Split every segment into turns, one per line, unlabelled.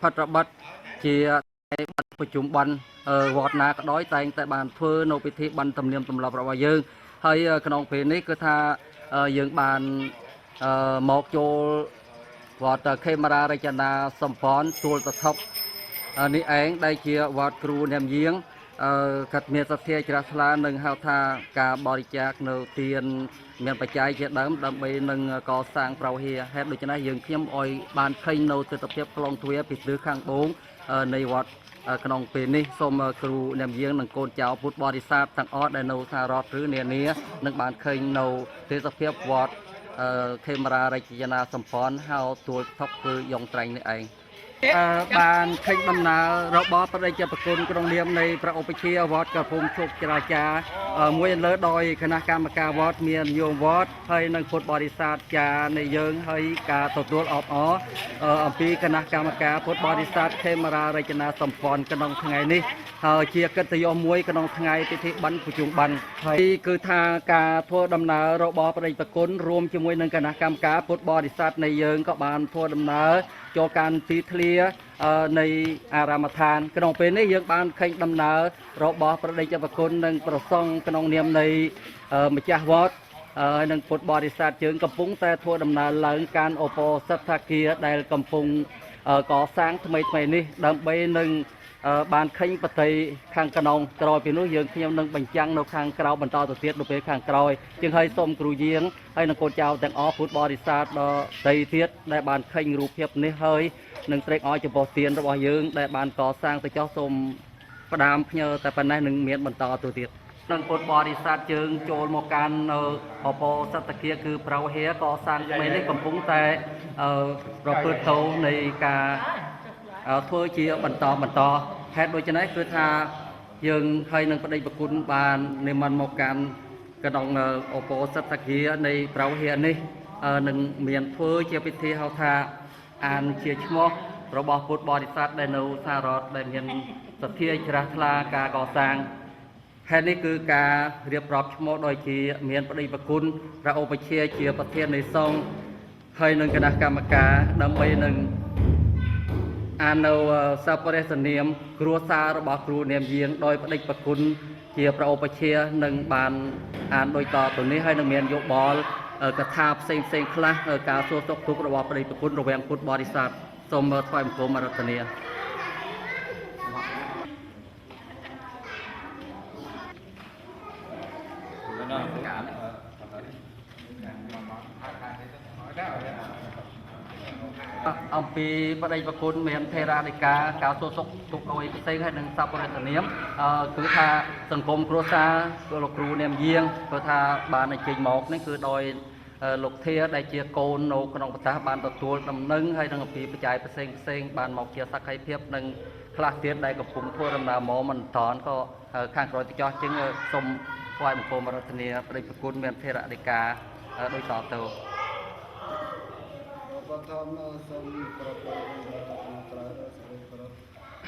ផិតរបិតជាបិទប្រជុំបិណ្ឌវត្តណាក៏ដោយតែងតែបានធ្វើនៅពិធីបិណ្ឌទំនៀមទម្លាប់របស់យើងហើយក្នុងពេលនេះគឺថាយើងបានមកចូលវត្តខេមរារចនាសម្ព័ន្ធទួលតថុកនេះឯងដែលជាវត្តគ្រូនាមយាងកាត់មានសទ្ធាជ្រះថ្លានឹងហៅថាការបរិច្ចាគនៅទានមានបច្ច័យជាដើមដើម្បីនឹងកសាងប្រវហាហេតុដូច្នេះយើងខ្ញុំឲ្យបានឃើញនៅទិដ្ឋភាពក្លងទ្វារពីទិសខាងត្បូងនៃវត្តក្នុងពេលនេះសូមគ្រូនាមយាងនិងកូនចៅពុទ្ធបរិស័ទទាំងអស់ដែលនៅសហរដ្ឋឬនានានឹងបានឃើញនៅទេសភាពវត្តខេមរារចនាសម្ព័ន្ធហៅទួលថុកគឺយ៉ងត្រែងនេះឯងបានឃើញដំណើររបស់ព្រះតេជព្រះគុណក្នុងនាមនៃព្រះឧបជាវត្តកភូមិជោគច្រាចាមួយលើដោយគណៈកម្មការវត្តមានយោមវត្តហើយនិងពុទ្ធបរិស័ទចានៃយើងហើយការទទួលអបអរអំពីគណៈកម្មការពុទ្ធបរិស័ទខេមរារចនាសម្ព័ន្ធក្នុងថ្ងៃនេះហើយជាកិត្តិយសមួយក្នុងថ្ងៃពិធីបិណ្ឌប្រជុំបិណ្ឌហើយគឺថាការធ្វើដំណើររបស់ព្រះតេជព្រះគុណរួមជាមួយនឹងគណៈកម្មការពុទ្ធបរិស័ទនៃយើងក៏បានធ្វើដំណើរចូលកាន់ទីធ្លានៃអារាមដ្ឋានក្នុងពេលនេះយើងបានឃើញដំណើររបស់ព្រះតេជព្រះគុណនិងប្រសង់ក្នុងនាមនៃម្ចាស់វត្តហើយនឹងពុទ្ធបរិស័ទយើងកំពុងតែធ្វើដំណើរឡើងកាន់ឧបសថគារដែលកំពុងកសាងថ្មីថ្មីនេះដើម្បីនឹងបានឃើញបតីខាងក្នុងក្រោយពីនោះយើងខ្ញុំនឹងបញ្ចាំងនៅខាងក្រៅបន្តទៅទៀតនៅពេលខាងក្រោយជាងឲ្យសូមគ្រូយាងហើយនឹងកូនចៅទាំងអស់ពុទ្ធបរិស័ទដល់ដីទៀតដែលបានឃើញរូបភាពនេះហើយនឹងត្រេកអរចំពោះទានរបស់យើងដែលបានកសាងទៅចោះសូមផ្ដាំផ្ញើតែប៉ុណ្ណេះនឹងមានបន្តទៅទៀតនឹងពុទ្ធបរិស័ទយើងចូលមកកាន់នៅអបសតគាគឺប្រវហេកសាងថ្មីនេះកំពុងតែប្រព្រឹត្តទៅនៃការធ្វើជាបន្តបន្តហេតុដូច្នេះគឺថាយើងហើយនឹងប្តីប្រគុណបាននិមន្តមកកាន់ក្នុងអបសតគានៃប្រវហេនេះនឹងមានធ្វើជាពិធីហៅថាអានជាឈ្មោះរបស់ពុទ្ធបរិស័ទដែលនៅសហរដ្ឋដែលមានសទ្ធាជ្រះថ្លាការកសាងហេតុនេះគឺការរៀបរាប់ឈ្មោះដោយជាមានប្តីប្រគុណព្រះឧបជាជាប្រធាននៃសង្ឃហើយនឹងគណៈកម្មការដើម្បីនឹងអាននៅសពរិសនាមគ្រួសាររបស់គ្រូនាមយាងដោយប្តីប្រគុណជាព្រះឧបជានឹងបានអានដោយតទៅនេះហើយនឹងមានយោបល់កថាផ្សេងផ្សេងខ្លះការសួរសុខទុក្ខរបស់ប្តីប្រគុណរវាងពុទ្ធបរិស័ទសូមថ្វាយបង្គំអរតនាអំពីប្តីប្រគុណមានថេរាដីកាការសួរសុខទុក្ខអ្វីផ្សេងហើយនឹងសពរិទ្ធនាមគឺថាសង្គមគ្រួសារលោកគ្រូនាមយាងគឺថាបានអញ្ជើញមកនេះគឺដោយលោកធាដែលជាកូននៅក្នុងប្រទេសបានទទួលដំណឹងហើយនឹងអំពីបច្ច័យផ្សេងផ្សេងបានមកជាសក្ខីភាពនិងខ្លះទៀតដែលកំពុងធ្វើដំណើរមកមិនតាន់ក៏ខាងក្រោយទៅចោះជាងសូមថ្វាយបង្គំរតនាប្តីប្រគុណមានថេរដីកាដូចតទៅ
បឋមសូមប្រពៃក្នុងក្រៅសេចក្តីគោរព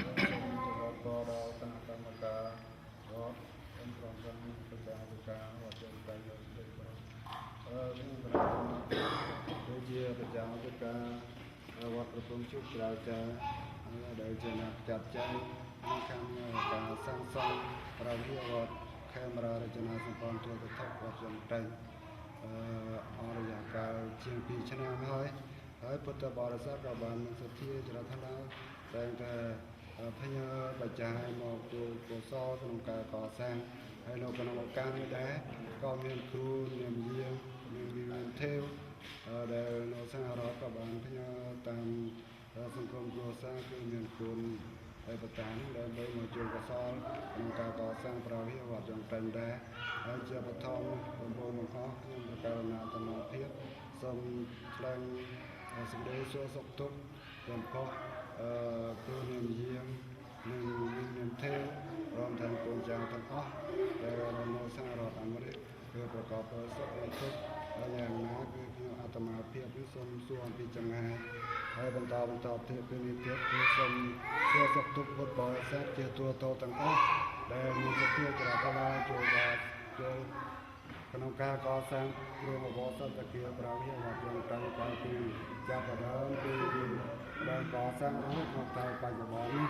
សូមជម្រាបពរដល់គណៈកម្មការវត្តនិងក្រុមទាំងប្រជាអធិការវត្តជន្តែសេចក្តីគោរពខ្ញុំគណៈកម្មគឺជាប្រជាអធិការវត្តប្រពំជុកច្រាចាដែលជាអ្នកចាត់ចែងក្នុងខាងការសាងសង់ប្រវិវត្តខេមរារចនាសម្ព័ន្ធទូទៅថប់វត្តជន្តែអរយៈកាលជាង2ឆ្នាំហើយហើយពុទ្ធបរិស័ទក៏បានមានសទ្ធាជ្រះថ្លាតែងតែផ្ញើបច្ច័យមកជួយកុសលក្នុងការកសាងហើយនៅក្នុងឱកាសនេះដែរក៏មានគ្រូនាមយាងមានវិមានទេវដែលនៅសហរដ្ឋក៏បានផ្ញើតាមសង្គមគ្រួសារគឺមានគុណហើយបតាដើម្បីមកជួយកុសលក្នុងការកសាងព្រះវិហារវត្តចង្រិញដែរហើយជាបឋមបងប្អូនទាំងអស់ខ្ញុំប្រកាសណាតនភាពសូមថ្លែងសេចក្តីសួរសុខទុក្ខចំពោះគ្រូនាមយាងនិងនាមទេវព្រមទាំងកូនចៅទាំងអស់ដែលនៅសហរដ្ឋអាមេរិកគឺប្រកបដោយសុខនិងទុក្ខហើយយ៉ាងណាគឺខ្ញុំអាត្មាភាពនេះសូមសួរអំពីចម្ងាយហើយបន្តទៀតពីនេះទៀតគឺសូមសួរសុខទុក្ខពុទ្ធបរិស័ទជាទូទៅទាំងអស់ដែលមានសទ្ធាជ្រះថ្លាចូលវត្តចូល ក្នុងការកសាងគ្រឿងអវសតគាប្រាវិវត្តយ៉ាងតាំងកាលពីចាប់ផ្ដើមពីដើមកសាងរហូតមកដល់បច្ចុប្បន្ននេះ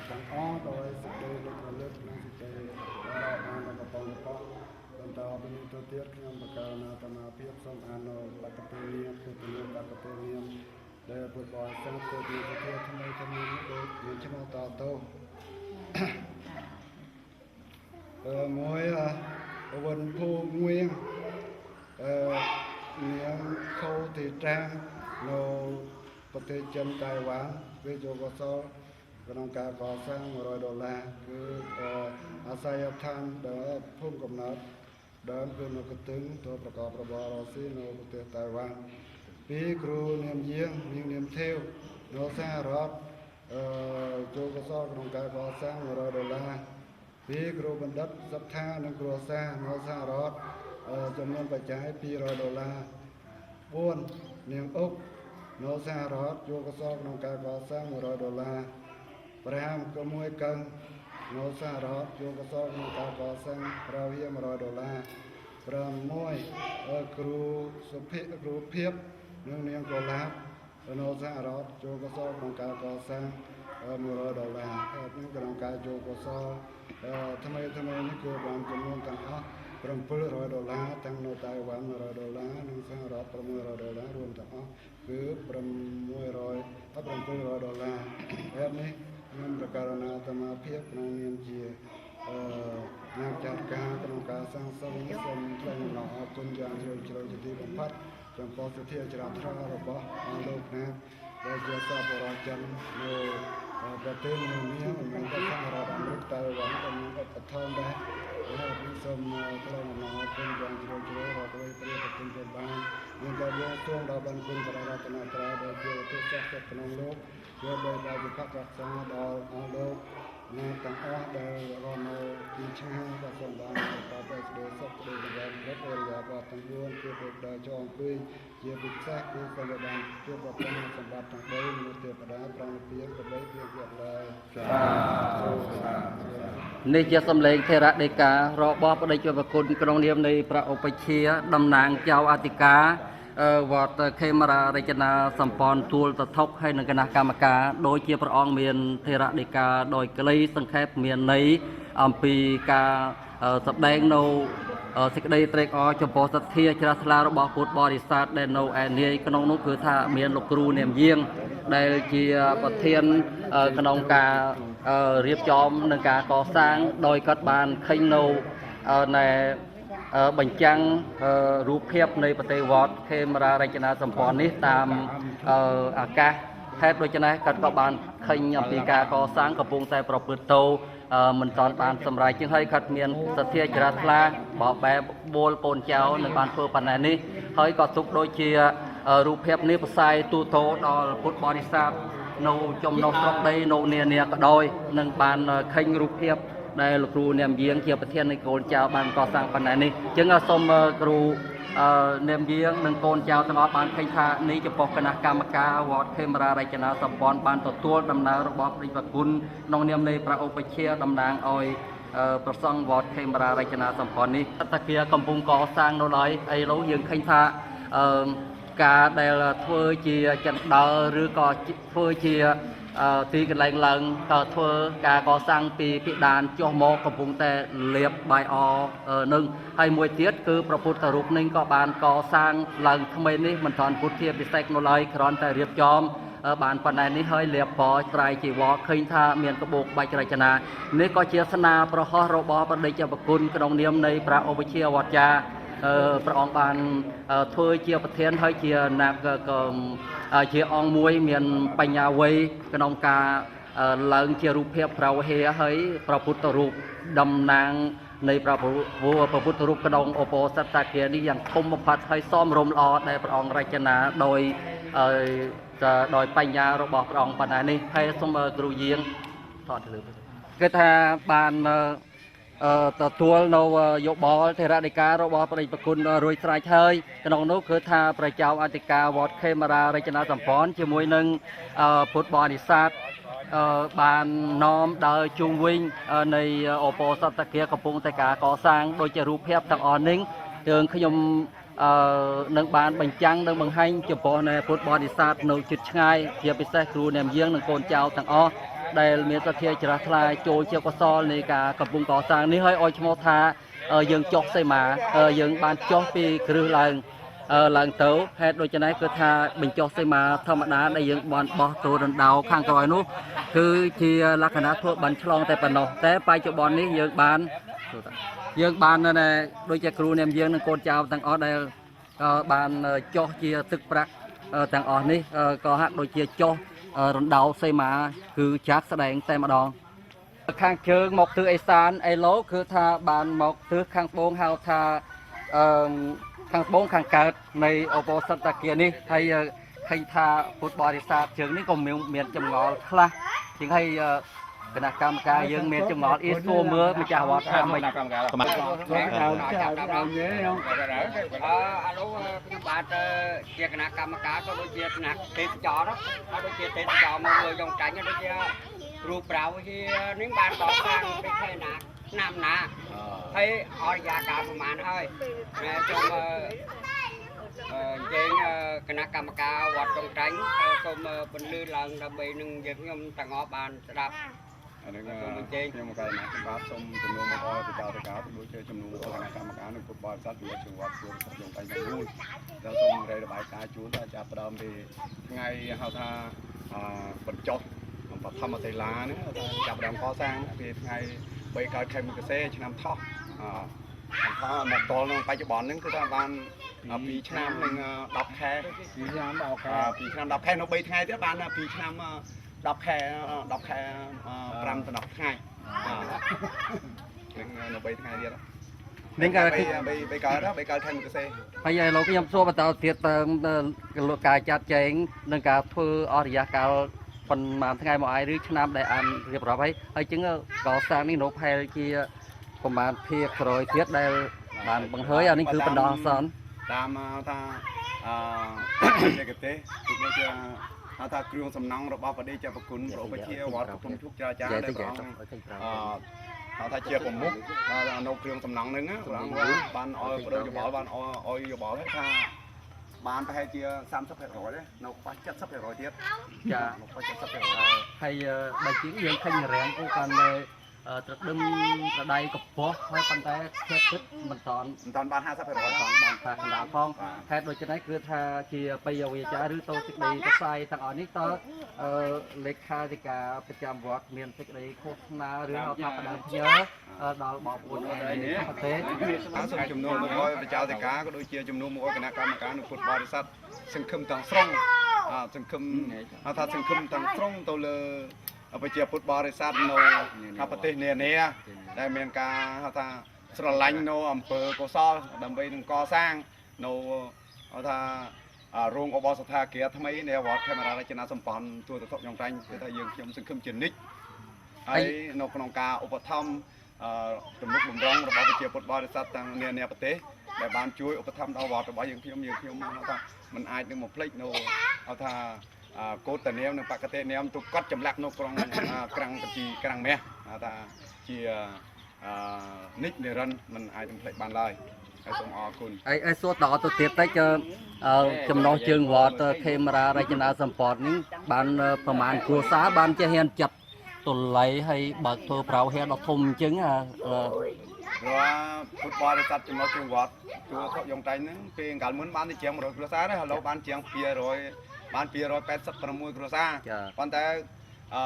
ទាំងអស់ដោយសេចក្តីនឹករលឹកនិងសេចក្តីរាប់អានដល់កំពង់កោះបន្តពីនេះទៅទៀតខ្ញុំបកណាអាត្មាភាពសូមអាននៅបទពនាមពុទ្ធនាមបទពនាមដែលពុទ្ធបរិស័ទទៅជាវិធីថ្មីថ្មីដូចមានឈ្មោះតទៅមួយវិនភូងៀងនាងខូទីតាំងនៅប្រទេសចិនតៃវ៉ាន់វាយកកសលក្នុងការកសាង100ដុល្លារគឺអាស័យដ្ឋានដែលភូមិកំណើតដើមគឺនៅកទឹងទៅប្រកបរបររស់ស៊ីនៅប្រទេសតៃវ៉ាន់ពីគ្រូនាមយាងនាងនាមថេវនៅសហរដ្ឋចូលកសលក្នុងការកសាង100ដុល្លារពីគ្រូបណ្ឌិតសត្ថានិងគ្រួសារនៅសហរដ្ឋចំនួនបច្ច័យ200ដុល្លារ4នាងអុកនៅសហរដ្ឋយកកសលក្នុងការកសាង100ដុល្លារ5ក៏មួយកឹងនៅសហរដ្ឋយកកសលក្នុងការកសាងប្រាវិ100ដុល្លារ6គ្រូសុភិគ្រូភាពនិងនាងកុលាបនៅសហរដ្ឋចូលកសលក្នុងការកសាង100ដុល្លារនឹងក្នុងការចូលកសលថ្មីថ្មីនេះគឺបានចំនួនទាំងអស់700ដុល្លារទាំងនៅតៃវ៉ាន់100ដុល្លារនិងសហរដ្ឋ600ដុល្លាររួមទាំងអស់គឺ600 700ដុល្លារបែបនេះខ្ញុំប្រកាសណាអាត្មាភាពក្នុងនាមជាអ្នកចាត់ការក្នុងការសាងសង់នេះសូមថ្លែងអំណរអគុណយ៉ាងជ្រាលជ្រៅជាទីបំផុតចំពោះសទ្ធាជ្រះថ្លារបស់លោកណាដែលជាសប្បុរសជននៅប្រទេសនានាមិនមែនតែសហរដ្ឋអាមេរិកតៃវ៉ាន់ក៏មានឧបត្ថម្ភដែរហើយសូមថ្លែងអំណរអគុណយ៉ាងជ្រាលជ្រៅដល់ព្រះព្រះគុណព្រះបានមានតែយើងសូមដល់បានគុណព្រះរតនត្រ័យដែលជាឧទ្ទិសសក្តិក្នុងលោកជួយបីដល់វិភ័ក្ររក្សាដល់អស់លោកអ្នកទាំងអស់ដែលរស់នៅទីឆ្ងាយក៏សូមបានប្រកបដោយសេចក្តីសុខក្តីចម្រើនគ្រប់អរិយាបថទាំង4គឺព្រះដើចងពីជាពិសេសគឺសូមបានជួបប្រទះសម្បត្តិទាំង3មនុស្សទេវតាប្រងពៀនក៏បីពីជាឡើយ
នេះជាសម្លេងថេរដីការបស់បដិជនប្រគុណក្នុងនាមនៃព្រះឧបជាតំណាងចៅអធិការវត្តខេមរារចនាសម្ព័ន្ធទួលតថុកហើយនឹងគណៈកម្មការដូចជាព្រះអង្គមានថេរដីកាដោយក្លីសង្ខេបមានន័យអំពីការសម្ដែងនៅសេចក្តីត្រេកអរចំពោះសទ្ធាជ្រះថ្លារបស់ពុទ្ធបរិស័ទដែលនៅឯនាយក្នុងនោះគឺថាមានលោកគ្រូនាមយាងដែលជាប្រធានក្នុងការរៀបចំនិងការកសាងដោយគាត់បានឃើញនៅណែបញ្ចាំងរូបភាពនៃប្រទេសវត្តខេមរារចនាសម្ព័ន្ធនេះតាមអាកាសហេតុដូច្នេះគាត់ក៏បានឃើញអំពីការកសាងកំពុងតែប្រព្រឹត្តទៅមិនតាន់បានសម្រេចជាងហើយគាត់មានសទ្ធាជ្រះថ្លាបបបែបួលកូនចៅនឹងបានធ្វើប៉ុណ្ណេះនេះហើយក៏ទុកដូចជារូបភាពនេះផ្សាយទូទៅដល់ពុទ្ធបរិស័ទនៅចំណុះស្រុកដីនៅនានាក៏ដោយនឹងបានឃើញរូបភាពដែលលោកគ្រូនាមយាងជាប្រធាននៃកូនចៅបានកសាងប៉ុណ្ណេះនេះអញ្ចឹងសូមគ្រូនាមយាងនិងកូនចៅទាំងអស់បានឃើញថានេះចំពោះគណៈកម្មការវត្តខេមរារចនាសម្ព័ន្ធបានទទួលដំណើររបស់ព្រះប្រគុណក្នុងនាមនៃព្រះឧបជាតំណាងឲ្យប្រសង់វត្តខេមរារចនាសម្ព័ន្ធនេះតគាកំពុងកសាងនៅឡើយឥឡូវយើងឃើញថាការដែលធ្វើជាចិនដើរឬក៏ធ្វើជាទីកន្លែងឡើងតើធ្វើការកសាងពីពិដានចុះមកកំពុងតែលាបបាយអនឹងហើយមួយទៀតគឺព្រះពុទ្ធរូបនេះក៏បានកសាងឡើងថ្មីនេះមិនទាន់ពុទ្ធាពិសេសនៅឡើយគ្រាន់តែរៀបចំបានប៉ុណ្ណេះនេះហើយលាបពត្រៃជីវរឃើញថាមានក្បូរបាច់រចនានេះក៏ជាស្នាប្រហោះរបស់ព្រះតេជព្រះគុណក្នុងនាមនៃព្រះឧបជាវត្តចាព្រះអង្គបានធ្វើជាប្រធានហើយជាណាកជាអង្គមួយមានបញ្ញាវ័យក្នុងការឡើងជារូបភាពព្រះវិហារហើយព្រះពុទ្ធរូបតំណាងនៃព្រះពុទ្ធរូបក្នុងឧបោសថគានេះយ៉ាងធំបំផុតហើយសមរម្យល្អដែលព្រះអង្គរចនាដោយបញ្ញារបស់ព្រះអង្គប៉ុណ្ណានេះហើយសូមគ្រូយាងថតទៅលើគឺថាបានទទួលនៅយោបល់ថេរដីការបស់ព្រះប្រគុណរួចស្រេចហើយក្នុងនោះគឺថាព្រះចៅអធិការវត្តខេមរារចនាសម្ព័ន្ធជាមួយនឹងពុទ្ធបរិស័ទបាននាំដើរជុំវិញនៃឧបោសថគាកំពុងតែការកសាងដូចជារូបភាពទាំងអស់នេះ យើងខ្ញុំអឺនឹងបានបញ្ចាំងនិងបង្ហាញចំពោះនៅពុទ្ធបរិស័ទនៅជិតឆ្ងាយជាពិសេសគ្រូអ្នកយាងនិងកូនចៅទាំងអស់ដែលមានសទ្ធាជ្រះថ្លាចូលជាកុសលនៃការកំពុងកសាងនេះហើយឲ្យឈ្មោះថាយើងចុះសីមាយើងបានចុះពីគ្រឹះឡើងឡើងទៅហេតុដូច្នេះគឺថាបញ្ចុះសីមាធម្មតាដែលយើងបានបោះតួរណ្ដៅខាងក្រោយនោះគឺជាលក្ខណៈធ្វើបានឆ្លងតែប៉ុណ្ណោះតែបច្ចុប្បន្ននេះយើងបានដូចជាគ្រូអ្នកយើងនិងកូនចៅទាំងអស់ដែលបានចុះជាទឹកប្រាក់ទាំងអស់នេះក៏ហាក់ដូចជាចុះរណ្ដៅសីមាគឺចាក់ស្ដែងតែម្ដងខាងជើងមកទិសអេសានអេឡូគឺថាបានមកទិសខាងត្បូងហៅថាអឺខាងត្បូងខាងកើតនៃឧបោសថគានេះហើយឃើញថាពុទ្ធបរិស័ទជើងនេះក៏មានចម្ងល់ខ្លះជាងហើយគណៈកម្មការយើងមានចម្ងល់អ៊ីសួរមើលម្ចាស់វត្តថាម៉េច
កម្មការ
អឺឥឡូវខ្ញុំបាទជាគណៈកម្មការក៏ដូចជាគណៈទេសចរក៏ដូចជាទេសចរមកមើលចុងចាញ់ដូចជាគ្រូប្រាវជានេះបានកសាងពីខែណាឆ្នាំណាហើយអរិយាកាលប្រហែលហើយសូមអញ្ជើញគណៈកម្មការវត្តចុងចាញ់សូមពន្លឺឡើងដើម្បីនឹងយើងខ្ញុំទាំងអស់បានស្ដាប់
អានេះខ្ញុំមកកាលណាខ្ញុំបាទសូមជំនួសមកអរប្រជាធិការដូចជាជំនួសគណៈកម្មការនិងពុទ្ធបរិស័ទជាចង្វាត់ជួនខ្ញុំតែទាំងមូលដល់សូមរបាយការណ៍ជូនថាចាប់ផ្ដើមពីថ្ងៃហៅថាបញ្ចុះបឋមសិលាហ្នឹងចាប់ផ្ដើមកសាងពីថ្ងៃ3កើតខែមករាឆ្នាំថោះថោះមកដល់ក្នុងបច្ចុប្បន្នហ្នឹងគឺថាបាន2ឆ្នាំនិង10ខែ
2ឆ្នាំ10ខែ
2ឆ្នាំ10ខែនៅ3ថ្ងៃទៀតបាន2ឆ្នាំ10ខែ10ខែ5ដល់10ថ្ងៃនឹងនៅ3ថ្ងៃទៀត
នឹងក៏
3 3កើត3កើតខែមករា
ហើយឥឡូវខ្ញុំសួរបន្តទៀតតើលោកការចាត់ចែងនឹងការធ្វើអរិយាកាលប៉ុន្មានថ្ងៃមកហើយឬឆ្នាំដែលអានរៀបរាប់ហើយហើយចឹងកសាងនេះនៅផែលជាប្រមាណភាគក្រោយទៀតដែលបានបង្ហើយអានេះគឺបណ្ដោះអាសន្ន
តាមថាអឺឯកទេសគឺដូចជាហៅថាគ្រឿងសំណង់របស់បដិជាប្រគុណព្រះឧបជាវត្តកំពង់ឈូកច្រាចារដែលព្រះអង្គហៅថាជាប្រមុខនៅគ្រឿងសំណង់ហ្នឹងព្រះអង្គបានឲ្យបដិយោបល់បានឲ្យយោបល់ថាបានប្រហែលជា30%ទេនៅខ្វះ70%ទៀត
ចា
នៅខ្វះ70%
ហើយបើជាងយើងឃើញរាំងអូកាន់តែត្រឹមរដៃកពស់ហើយប៉ុន្តែខេតទឹកមិនតន់
មិនតាន់បាន50%
មិនតាន់បានថាកណ្ដាលផងហេតុដូច្នេះគឺថាជាបិយវិចាឬតោសេចក្តីផ្សាយទាំងអស់នេះតើលេខាធិការប្រចាំវត្តមានសេចក្តីឃោសនាឬហៅថាផ្ដើមផ្ញើដល់បងប្អូននេះប្រទេស
សូមជំនួសមកឲ្យប្រជាធិការក៏ដូចជាជំនួសមកឲ្យគណៈកម្មការនិងពុទ្ធបរិស័ទសង្ឃឹមទាំងស្រុងសង្ឃឹមហៅថាសង្ឃឹមទាំងស្រុងទៅលើប្រជាពុទ្ធបរិស័ទនៅប្រទេសនានាដែលមានការហៅថាស្រឡាញ់នៅអំពើកុសលដើម្បីនឹងកសាងនៅហៅថារោងឧបោសថាគារថ្មីនៃវត្តខេមរារចនាសម្ព័ន្ធទួលតតុយ៉ងតាញ់គឺថាយើងខ្ញុំសង្ឃឹមជានិច្ចហើយនៅក្នុងការឧបត្ថម្ភទំនុកបំរុងរបស់ប្រជាពុទ្ធបរិស័ទទាំងនានាប្រទេសដែលបានជួយឧបត្ថម្ភដល់វត្តរបស់យើងខ្ញុំយើងខ្ញុំថាมันអាចនឹងមកភ្លេចនៅហៅថាកោតនាមនិងបកតិនាមទុកកត់ចម្លាក់នៅក្នុងក្រាំងបញ្ជីក្រាំងមាសហៅថាជានិច្ចនិរន្តរ៍มันអាចនឹងភ្លេចបានឡើយហើយសូមអរគុណ
ហើយសួរតទៅទៀតតិចចំណោះជើងវត្តខេមរារចនាសម្ព័ន្ធនេះបានប្រមាណគ្រួសារបានចេះហ៊ានចាត់ទលៃហើយបើកធ្វើប្រៅហេតុដ៏ធំអញ្ចឹង
រាល់ពុទ្ធបរិស័ទចំណុចជើងវត្តជួថកយ៉ងតៃហ្នឹងពេលកាលមុនបានទៅជាង100គ្រួសារដែរឥឡូវបានជាង200បាន286គ្រួសារប៉ុន្តែអឺ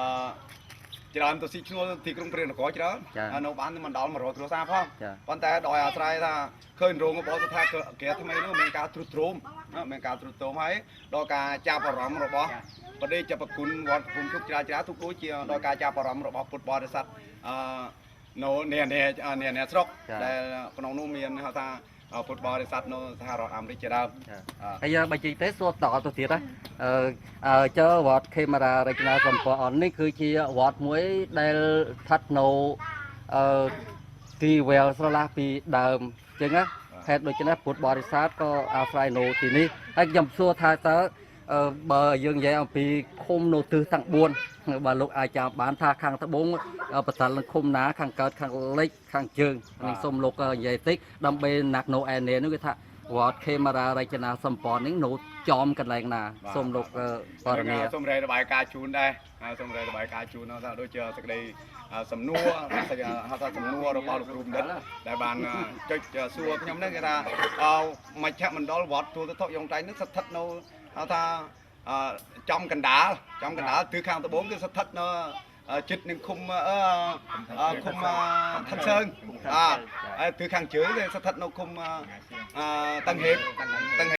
ច្រើនទៅស៊ីឈ្នួលទីក្រុងព្រះនគរច្រើននៅបានមិនដល់100គ្រួសារផងប៉ុន្តែដោយអាស្រ័យថាឃើញរោងរបស់ស្ថាគារថ្មីនោះមានការទ្រុឌទ្រោមមានការទ្រុឌទ្រោមហើយដល់ការចាប់អារម្មណ៍របស់បដិជាប្រគុណវត្តភូមិជុកច្រាច្រាទុកដូចជាដល់ការចាប់អារម្មណ៍របស់ពុទ្ធបរិស័ទអឺនៅនេះស្រុកដែលក្នុងនោះមានហៅថាពុទ្ធបរិស័ទនៅសហរដ្ឋអាមេរិកជាដើម
ហើយបើជិះទេសួរតទៅទៀតណាចើវត្តខេមរារចនាសម្ព័ន្ធនេះគឺជាវត្តមួយដែលស្ថិតនៅអឺទីវែលស្រឡះពីដើមអញ្ចឹងណាហេតុដូច្នេះពុទ្ធបរិស័ទក៏អាស្រ័យនៅទីនេះហើយខ្ញុំសួរថាតើ បើយើងនិយាយអំពីឃុំនៅទិសទាំង4បើលោកអាចចាំបានថាខាងត្បូងបតលនឹងឃុំណាខាងកើតខាងលិចខាងជើងនឹងសូមលោកនិយាយតិចដើម្បីណាក់នៅឯនេះនោះគឺថាវត្តខេមរារចនាសម្ព័ន្ធនេះនៅចំកន្លែងណាសូមលោកបរនី
សូមរែរបាយការណ៍ជូនដែរសូមរែរបាយការណ៍ជូនថាដូចជាសេចក្តីសំណួរហៅថាសំណួររបស់លោកគ្រូបណ្ឌិតដែលបានចុចសួរខ្ញុំនេះគេថាមជ្ឈមណ្ឌលវត្តទួលទថុយ៉ុងតៃនេះស្ថិតនៅហៅថាចំកណ្ដាលចំកណ្ដាលទិសខាងត្បូងគឺស្ថិតនៅជិតនឹងឃុំឃុំឋិនសើងអាទិសខាងជើងគឺស្ថិតនៅឃុំតឹងហេបតឹង